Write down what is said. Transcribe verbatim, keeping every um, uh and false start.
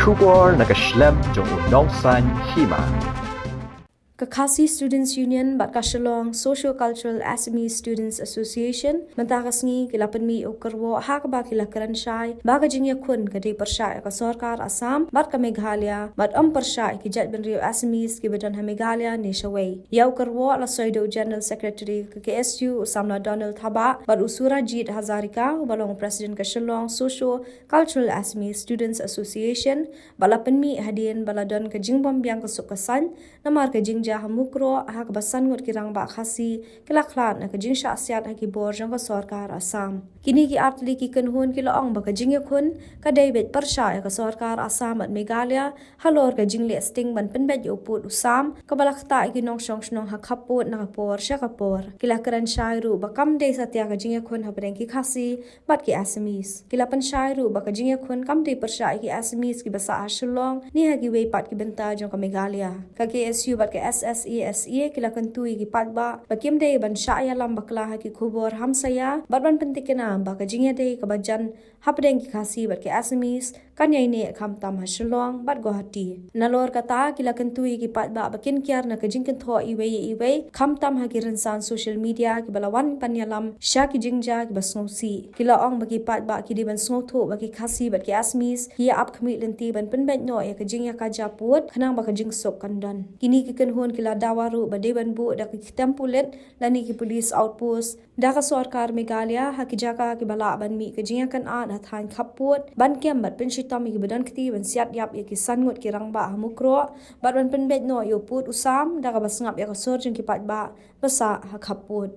Khubor na ka shlem jong u nongsan hima. Ka Khasi Students Union bad ka Shillong Socio-Cultural Assamese Students Association mynta ka sngi ki la pynmih u kyrwoh ha kaba ki la kren shai ba ka jingïakhun ka dei pyrshah ïa ka sorkar Assam bad ka Meghalaya bad ym pyrshah ïa ki jaitbynriew Assamese kiba don ha Meghalaya ne shawei. Ïa u kyrwoh la soi da u General Secretary ka K S U u samla Donald Thabah bad u Surajit Hazarika uba long u President ka Shillong Socio-Cultural Assamese Students Association ba la pynmih hadien ba la don ka jingbym biang ka suk ka saiñ namar ka jingjia ha Mukroh ha kaba san ngut ki rangbah Khasi ki la khlad na ka jingshah siat ha ki bor jong ka sorkar Assam. Kine ki artylli ki kynhun ki la ong ba ka jingïakhun ka dei beit pyrshah ïa ka sorkar Assam bad Meghalaya halor ka jingleh sting ban pynbeit ïa u pud u sam kaba la ktah ïa ki nongshong shnong ha khappud na ka por sha ka por. Ki la kren shai ruh ba kam dei satia ka jingïakhun hapdeng ki Khasi bad ki Assamese. Ki la pynshai ruh ba ka jingïakhun kam dei pyrshah ïa ki Assamese kiba sah ha Shillong ne ha kiwei pat ki bynta jong ka Meghalaya. Ka K S U bad ka S S A S A ki la kyntu ïa ki paidbah ba kim dei ban shah ïalam bakla ha ki khubor hamsaïa bad ban pyntikna ba ka jingïadei kaba jan hapdeng ki Khasi bad ki Assamese kan ïaineh khamtam ha Shillong bad Guwahati. Nalor kata ki la kyntu ïa ki paidbah ba kin kiar na ka jingkynthoh iwei ïa iwei khamtam ha ki rynsan social media kiba la wan ban ïalam sha ki jingjia kiba sngewsih. Ki la ong ba ki paidbah ki dei ban sngewthuh ba ki Khasi bad ki Assamese ki ïa ap khmih lynti ban pynbeit noh ïa ka jingïakajia pud khnang ba ka jingsuk kan don. Kine ki kynhun ki la dawa ruh ba dei ban buh da ki kyntem pulit lane ki police outpost da ka sorkar Meghalaya ha ki jaka kiba lah ban mih ka jingïakynad ha thaiñ khappud ban kem bad pynshitom ïa kiba don kti ban siat ïap ïa ki san ngut ki rangbah ha Mukroh bad ban pynbeit noh ïa u pud u sam da kaba sngap ïa ka sur jong ki paidbah ba sah ha khappud.